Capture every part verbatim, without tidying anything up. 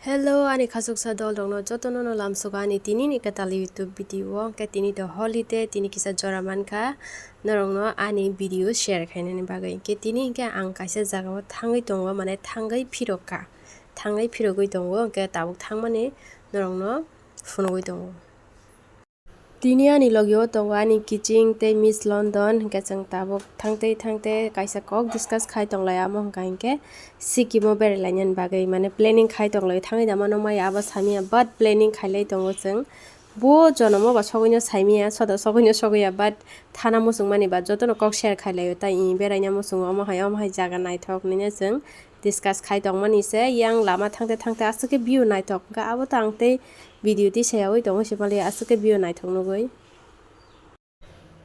Hello, ani khasuksa dol rokno jotono no lamsugo ani tini ni kwtal YouTube video o. Hwnkhe tini to holiday, tini kisa jora mankha norokno ani video share khainani bagwi. Hwnkhe tini hwnkhe ang kaisa jagao thangwi tongo, mane thangwi phirokha, thangwi phirogwi tongo, hwnkhe tabuk thangmani norokno phunugwi tongo. Tini ani logio tongo ani kiching tei Miss London, hwnkhe chwng tabuk thangtwi thangtwi kaisa kok discuss khai tonglai, amo hwnkha hinkhe Sikkim o berai lainani bagwi, mane planning khai tonglai, thangwi da mano maya abo samya, but planning khailai tongo chwng. Bo jonomo ba sogwino saimanya, soda sogwino sogwiya, but thana muchungmani ba jotono kok share khailaio, tai i beraina muchungo, omo hai omo hai jaga naithok hinwi chwng discuss khai tongmani se, yang lama thangte thangte aswk khe view naithok, hwnkhe abo to ang tei video tisayawi tongo, se mali aswk khe view naithok nugwi.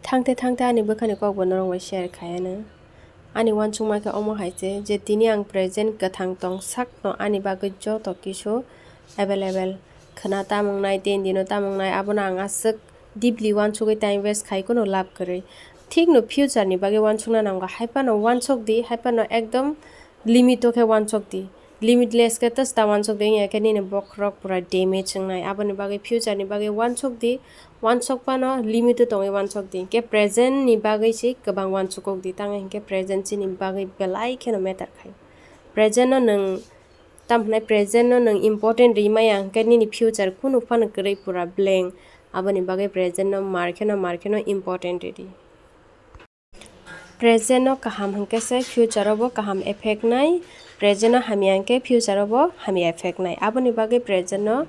Thangte thangte ani bwkhani kokbo norok bai share khai anw. Ani uansukma khe omo hai se, je tini ang present kwthang tong sakno ani bagwi joto kisu available. Khwna tamung nai, tei dino tamung nai, abono ang aswk deeply uansugwi time waste khai, kunu lab kwrwi. Thikno future ni bagwi uansukna nango, hai phano uansuk di, hai phano ekdom limit o khe uansuk di, limitless khe twsta uansuk di, wngya khe nini bokhorok pura damage wngnai. Aboni bagwi future ni bagwi uansuk di, uansuk phano limit o tongwi uansuk di, hwnkhe present ni bagwi se kwbang uansuk kok di, tamo hinkhe present chini bagwi belai kheno matter khai. Present no nwng, tamo hwnwi present no nwng important ri maya, hwnkhe nini future kunu phano kwrwi pura blank. Aboni bagwi present no mar kheno mar kheno important ri di. Present no kaham hwnkhe se future o bo kaham effect nai, present no hamya hwnkhe future o bo hamya effect nai. Aboni bagwi present no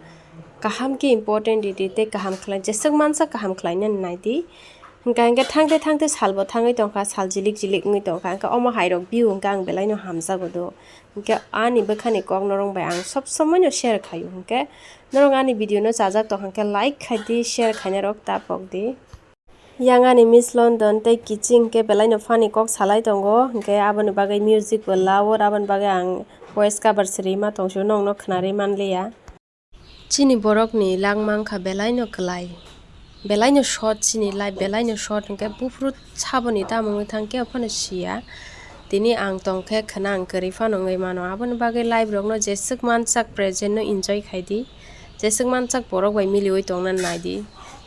kaham khe important di di tei kaham khlai, jeswk mansa kaham khlai nani nai di. Hwnkha hwnkhe thangte thangte sal bo thangwi tongkha, sal jilik jilik wngwi tongkha, hwnkhe omo hai rok view hwnkhe ang belai no hamjago do. Hwnkhe ani bwkhani kok norok bai ang sob somoi no share khaio, hwnkhe norok ani video no chajak tong hwnkhe like khai di, share khaina rok ta pok di. Yang ani Miss London tei kiching hwnkhe belaino funny kok salai tongo, hwnkhe aboni bagwi music bo loud, aboni bagwi ang voice cover se rima tongsu, nokno khwnarwi manliya. Chini borokni langma wngkha belaino kwlai, belaino short, chini life belaino short, hwnkhe buphuru saboni tamo wngwi thangkhe phano siya. Tini ang tongkhe khwnang kwrwi phano wngwi mano, aboni bagwi life rokno jeswk mansak present no enjoy khai di, jeswk mansak borok bai miliwi tongna nai di.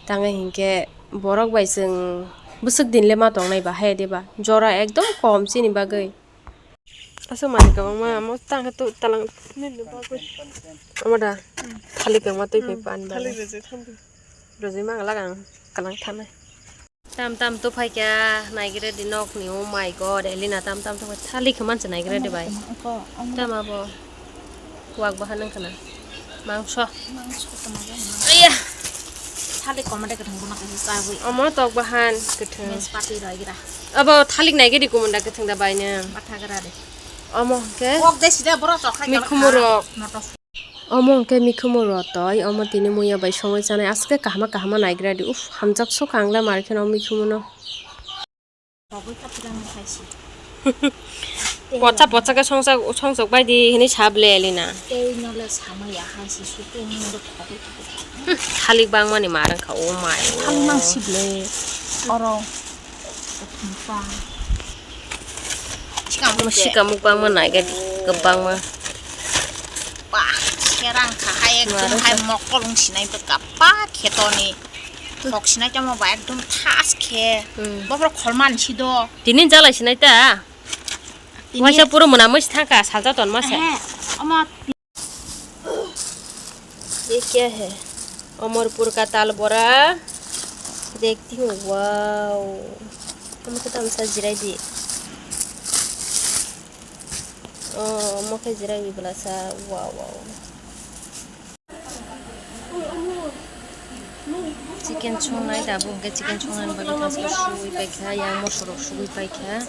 Tangwi hinkhe borok bai chwng bwswk din le ma tongnai ba, hai de ba? Jora ekdom kom chini bagwi. Aswk manwi kwbangma, amo tang khe to talang nini bagwi. Amo da? Thalik kwbangma twi phai pan ba. Thalik rwjak thang di. Rwjak mang laga ang kwlang thanai. Tam tam to phai kha naigra di nokni, oh my God, Elina tam tam to phai thalik khe mansa naigra di bai. Tam abo. Wak bahan wngkha na. Mangso. Mangso tongma jani mangso. Aiya. Thalik komode kwthang bono kaisa chabwi. Omo tok bahan kwthang. Mes pati roi gira. Abo thalik nai gidi kumunda kwthang da bai ne. Batha gra de. Omo hwnkhe. Kok de sida boro tokha mikhumu rok. Moto. Omo hwnkhe mikhumu rotoi, omo tini muya bai songwi chanai, aswk khe kahama kahama naigra di. Uff, hamjak sukha ang le mar kheno mikhumu no. Pocha pocha khe songchak, songsok bai di hinwi sa ble Elina. Tei no le samaya hai se sutung no le khogwi khogwi. Hmm, thalik bangmani mar wngkha, oh my. Thalik mang si ble. Oro. Sikam sikam mukbangma naiga di, kwbangma. Wah, serang kha hai ekdom hai mokol wng sinai bwkha pa khetoni. Thok sinai tamo ba ekdom thas khe. Hmm. Bophor kholman si do. Tini jalai sinai ta. Tini waisa puro mwnamwi si thangkha, salsa tonma se. Ehe, omo. ये क्या है? अमरपुर का ताल बोरा। देखती हूँ, wow. Omo khe tamsa jirai di. Oh, omo khe jirai di bwlasa. Wow, wow. Chicken songnai, tabuk hwnkhe chicken songnani bagwi thansok sugwi paikha, yang mosorok sugwi paikha,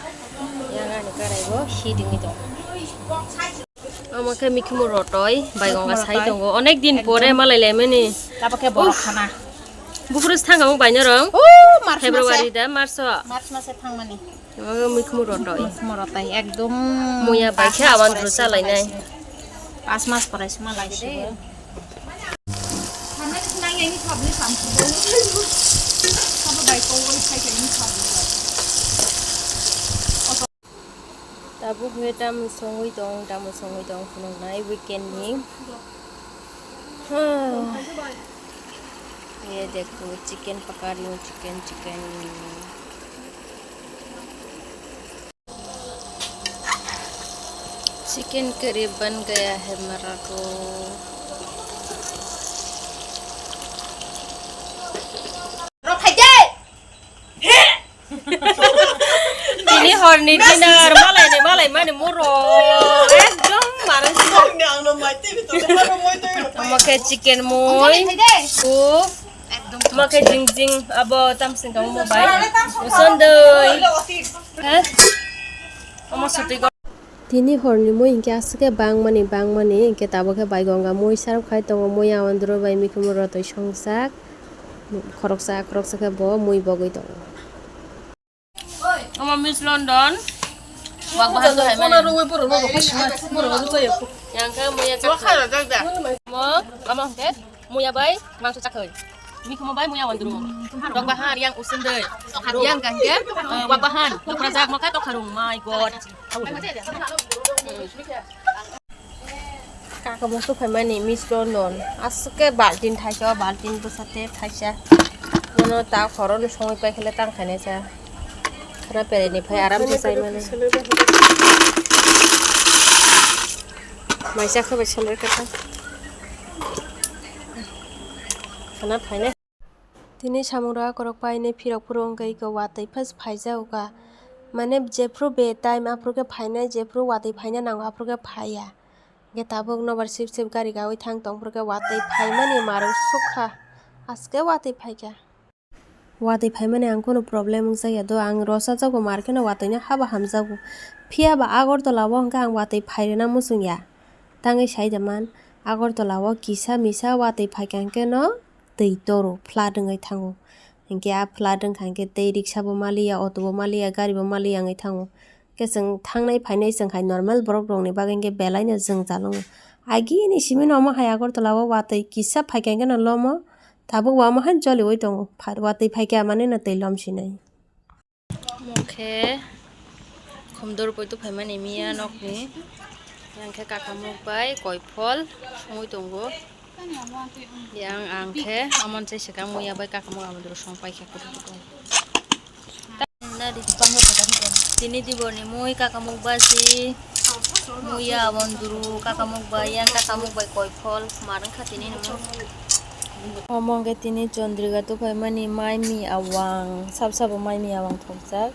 yang ani karai bo heat wngwi tongo. Omo khe mikhumu rotoi, baigonga sai tongo, onek din pore malai laimani. Tabuk khe borok khana. Buphuru se thangkha mung bai norok. Oh, March mase. February da, March o. March mase thangmani. Omo mikhumu rotoi. Mikhumu rotoi ekdom. Muya bai khe awan rw chalainai. Pas mas porai sima laisibo. Tabuk hwnkhe tamo songwi tong, tamo songwi tong phunuknai weekend ni. हाँ। ये देखो, चिकन पका रही हूँ, chicken, chicken. Chicken curry बन गया है हमारा को। Tini horni dinner, malai ni, malai mani muro. Ekdom marang. Omo khe chicken mui. Ku. Omo khe jing jing abo tamsing tong mo bai. Usundui. He? Omo sotwi go. Tini horni mui hinkhe aswk khe bangmani, bangmani hinkhe tabuk khe bai gonga mui sarok khai tongo, mui awandru bai mikhumu rotoi songsak, khoroksa, khoroksa khe bo mui bogwi tongo. Omo Miss London. Wak bahar tu hai mani. Yang khe mui ya chak. Mo, omo khe. Muya bai mangso chakhoi. Mikhumo bai muya wandru. Rok bahan yang usundui. Yang kangke, eh, wak bahan. Dukra jak mokai tokharung. My God. Kaka musu phaimani Miss London. Aswk khe baltin thaisa, baltin bwsate thaisa. Bono ta khoro no songwi pai khele tang khainai cha. Khana pere ni phai aram se sai mani. Mai cha khe bai songwi khe ta. Khana phainai. Tini samung rok akorok painai phirok phuru wngkha iko watwi phas phaijago ka. Mane jephru be time aphuru khe phainai, jephru watwi phaina nango aphuru khe phaiya. Hwnkhe tabuk nobar sip sip gari gawi thang tong phuru khe watwi phaimani marwk sukha. Aske watwi phaikha. Watwi phaimani ang kunu problem wngjakya do, ang rosa jago mar kheno watwi no haba hamjago. Phiya ba Agartala o hwnkhe ang watwi phairwna muchungya. Tangwi sai da man, Agartala o kisa misa watwi phaikha hwnkhe no twi toro, flood wngwi thango. Hinkhe a flood wngkha hinkhe tei riksa bo maliya, auto bo maliya, gari bo maliya wngwi thango. Khe chwng thangnai phainai chwng hai normal borok rokni bagwi hinkhe belai no jwngjal wngo. Agini simi no omo hai Agartala o watwi kisa phaikha hinkhe no lomo, tabuk bo omo haino choliwi tongo. Pha-, watwi phaikha mani no twi lom sinai. Omo khe khumdor poito phaimani miya nokni. Yang khe kakamuk bai koiphol songwi tongo. Yang ang khe amon se swkang muya bai kakamuk abodoro song paikha kutung kutung. Tini diborni mui kakamuk basi. Muya abonduru kakamuk bai yang kakamuk bai koiphol marwng kha tini nimo. Omo hwnkhe tini Chandrika tuphaimani mai mi awang, sab sabo mai mi awang thokjak.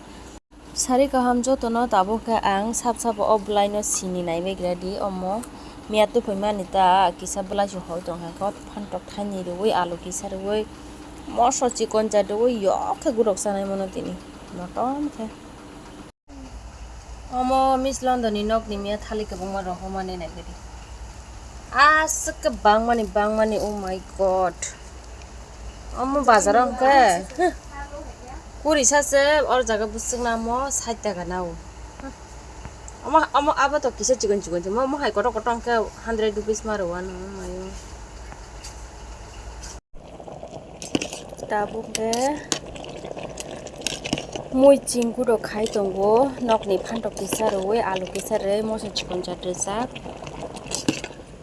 Sari kaham jotono tabuk khe ang sab sabo o bwlaino sini naibaikra di omo miya tuphaimani ta kisa bwlai se hoi tongkha khe phantok thaini riui alu kisa riui moso chikon cha riui yok khe gurok chanai mano tini motom khe. Omo Miss London ni nok ni miya thali kwbangma rohormani naikhe di. Aswk khe bangmani, bangmani, oh my God. Omo bazar o hwnkhe, huh, kuri sa se or jaga bwswk namo sait taka nao. Omo, omo abo to kisa chikon chikon se, omo hai kotor kotor hwnkhe hundred rupees ma rwo ano, oh my God. Tabuk khe mui chingku rok khai tongo, nokni phantok kisa rwui alu kisa rwui moso chikon cha rijak.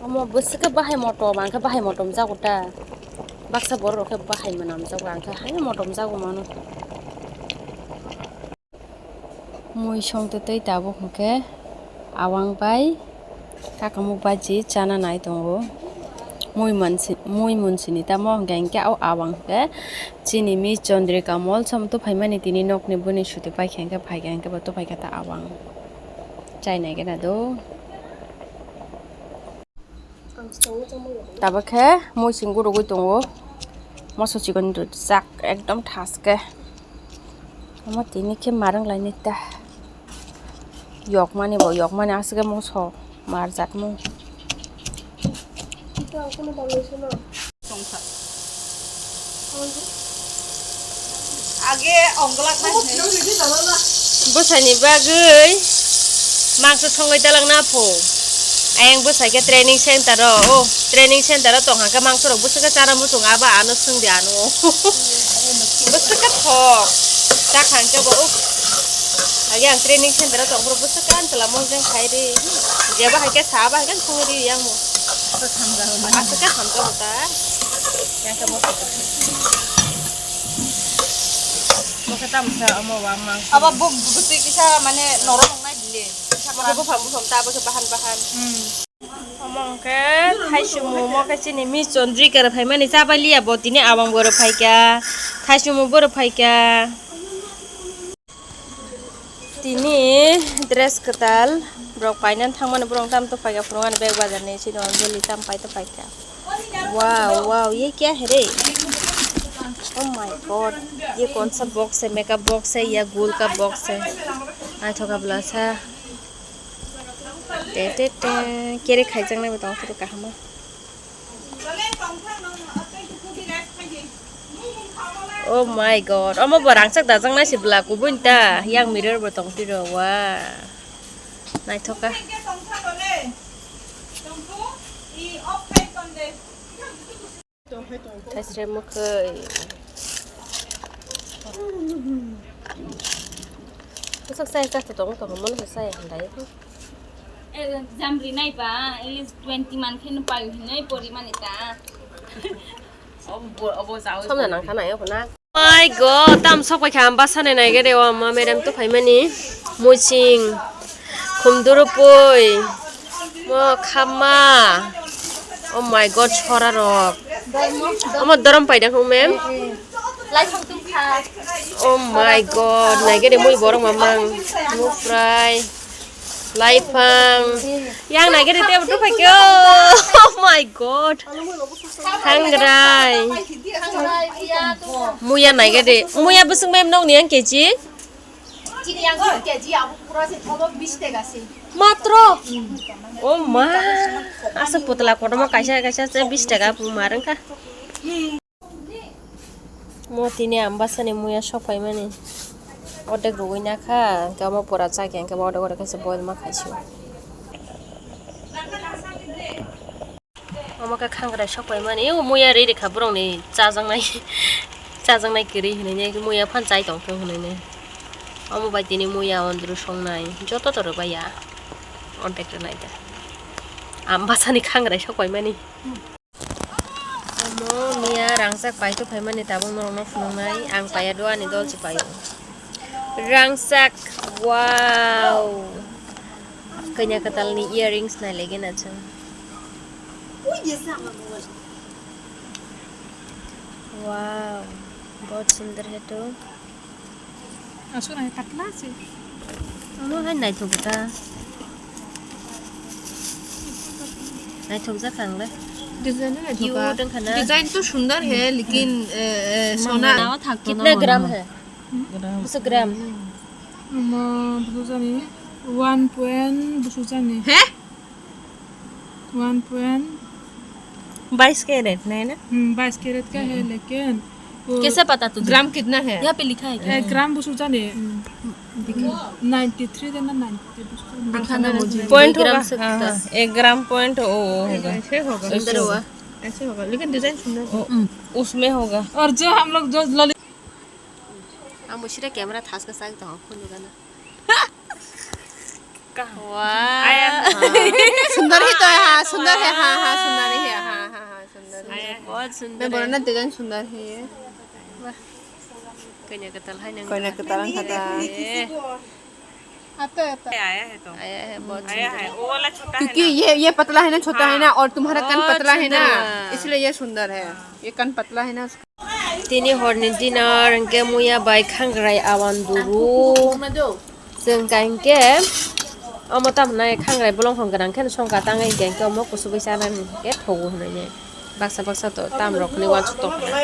Omo bwswk khe bahai motom, ang khe bahai motom jago ta. Baksa borok rok khe bahai mwnam jago, ang khe hai motom jago mano. Mui songtwi twi tabuk hwnkhe awang bai kakamuk baji chana nai tongo. Mui mansi, mui munsini tamo hwnkhe hinkhe o awang hwnkhe chini mi Chandrika mol som tuphaimani tini nokni bini suti paikha hinkhe phaikha hinkhe bo tuphaikha ta awang chainai gana do. Tabuk khe mui sing gurugwi tongo. Moso chikon rijak ekdom thaske. Omo tini khe marwng lainai ta. Yokmani bo yokmani aswk khe moso marjakmung. Bwsaini bagwi mangso songwi dalak na pho. Ayang bwsai khe training center o, o training center o tong hang khe mangso rok bwswk khe chana muchung abo ano swngdi ano. Bwswk khe thok. Chak hang khe bo, o. Agi ang training center o tong phuru bwswk khe ang twla mongjang khai ri. Jeba hai khe sa ba hai khe songwi ri yang mo. Aswk khe hamjago ta. Yang khe moso kwthwi. Bo khe tamsa omo wama. Abo bo bwtwi kisa mane norok wngnai bile. Bo khe buphang buphang ta, bo khe bahan bahan. Hmm. Omo hwnkhe thaisumu, omo khe chini Miss Chandrika rw phaimani cha pai liya bo, tini abang bo rw phaikha, thaisumu bo rw phaikha. Tini dress kwtal rok paina thangmani borok tam to phaikha phunukani bag bazar ni sino Anjali tam pai to phaikha. Wow, wow, ye kya hai re? Oh my God, ye kaun sa box hai? Makeup box hai ya gold ka box hai? Naithok ka bwla sa. Te, te, te. Kere khaijaknai bo tong phuru kaham o. Oh my God. Omo bo rangchak dajaknai se bwla kubui ta. Yang mirror bo tong phiro. Wah. Naithok ka. Thaisre mwkhwi. Bwsak chaya chasa tongo, tongo, mono se chaya handai. Eh, jamri nai ba, English twenty man khe no payo hinwi pori mani ta. Obo, obo jawi. Somna nang kha nai, obo na. My God, tam sok pai kha, ang basa nai nai gede, o ma madam to phaimani. Muching. Khumduru pui. Mo khamma. Oh my God, sora rok. Omo dorom paidang hung mem. Oh my God, naigede mui borok mamang. Mufrai. Laipang. Yang naigede tebo tupai kyo. Oh my God. Hangrai. Muya naigede. Muya busung mem nong ni yang keji. Chini yang sik keji abo pura se thobo bis taka se. Matro. Oh ma. Asa putla kotorma kaisa kaisa se bis taka bu marang kha. Mo tini ambasani muya sok paimani. Odek rugui na kha, hingke omo pura chakya hingke bo odek odek khe se boil ma khaisio. Omo khe khangrai sok paimani, o muya ri rikha borokni chajaknai, chajaknai kwrwi hinui, muya phan chai tongthung hinui. Omo bai tini muya ondru songnai, joto to rwbaiya, ordek rwnai da. Ambasani khangrai sok paimani. Omo miya rangchak paithok phaimani tabuk norokno phunuknai, ang paiya do ani dol se paio. Rangchak, wow! Kanya kwtalni earrings nai lagi na chwng. Wow, bahut sundar hai to. Aswk hai patla se. Omo hai naithok ta. Naithok jak ang le. Design naithok. Cute wngkha na. Design to sundar hai, lekin, eh, eh, sona. Kitna gram hai? Gram. Busu gram. Omo busu jani one point busu jani. He? One point. Bais carat na hai na? Hmm, bais carat ka hai, lekin वो कैसे पता तुझे? ग्राम कितना है? यहाँ पे लिखा है क्या? एक ग्राम बुसु जाने। Hmm. Ninety three देना, ninety three बुसु जाने। दिखाना मुझे। Point होगा। हाँ, हाँ, एक ग्राम point वो, वो होगा। ऐसे होगा। सुंदर हुआ। ऐसे होगा, लेकिन डिजाइन सुंदर है। वो, उसमें होगा। और जो हम लोग जो Lalit Ang bo sida camera thas ka sak tong phone dukano. Wow. सुंदर ही तो है, हाँ, सुंदर है, हाँ, हाँ, सुंदर ही है, हाँ, हाँ, हाँ, सुंदर ही है। बहुत सुंदर है। मैं बोला ना, डिजाइन सुंदर है ये। वाह। Kanya kwtal hai nang. Kanya kwtal hai nang. Aaya hai to. Aaya hai, bahut sundar hai. Wo wala chota hai na. क्योंकि ये, ये पतला है ना, छोटा है ना, और तुम्हारा कान पतला है ना, इसलिए ये सुंदर है। ये कान पतला है ना। Tini horni dinner hwnkhe muya bai khangrai awan duru. Chwng kha hwnkhe omo tamo nai khangrai bolong hwn gwnang khe songkha tangwi hwnkhe omo kuchugwi chanani hwnkhe thogo hwnwi. Baksa baksa to tam rok ni uansuk tong kha.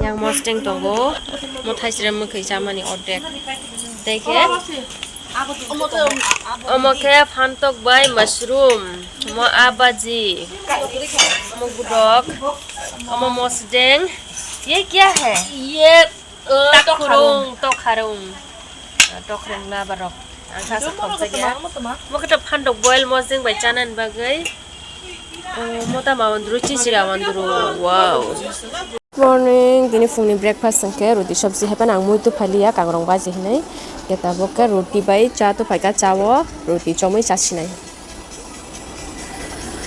Yang mosdeng tongo, mo thaisre mwkhwi chamani ordek. Tei khe omo khe phantok bai mushroom, mo abaji, omo gudok, omo mosdeng. Ye kya hai? Ye Tokharung, tokharung. Tokharung na barok. Ang sa sa khom sa ya. Mo khe to phandok boil mosdeng bai chanani bagwi. Oh, mota ma wandru chichira wandru. Wow. Morning, tini phungni breakfast hwnkhe roti sabji hai phano ang mui tupha liya, kangrong baji hinwi. Khe tabuk khe roti bai cha tuphaikha, cha o roti chomwi chasinai.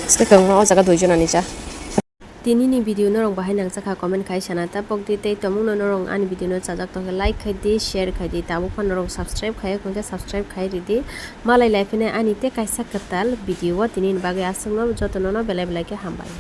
Swkangma o jaga dui jonani cha. Tinini video norok bahai nangjakha comment khai sana ta pokdi tei tomungno norok ani video no chajak tongkhe like khai di, share khai di, tabuk phano norok subscribe khai khwngkhe subscribe khai ridi. Malai lai phine ani tei kaisa kwtal video o tinini bagwi aswkno jotono no belai belai khe hambai.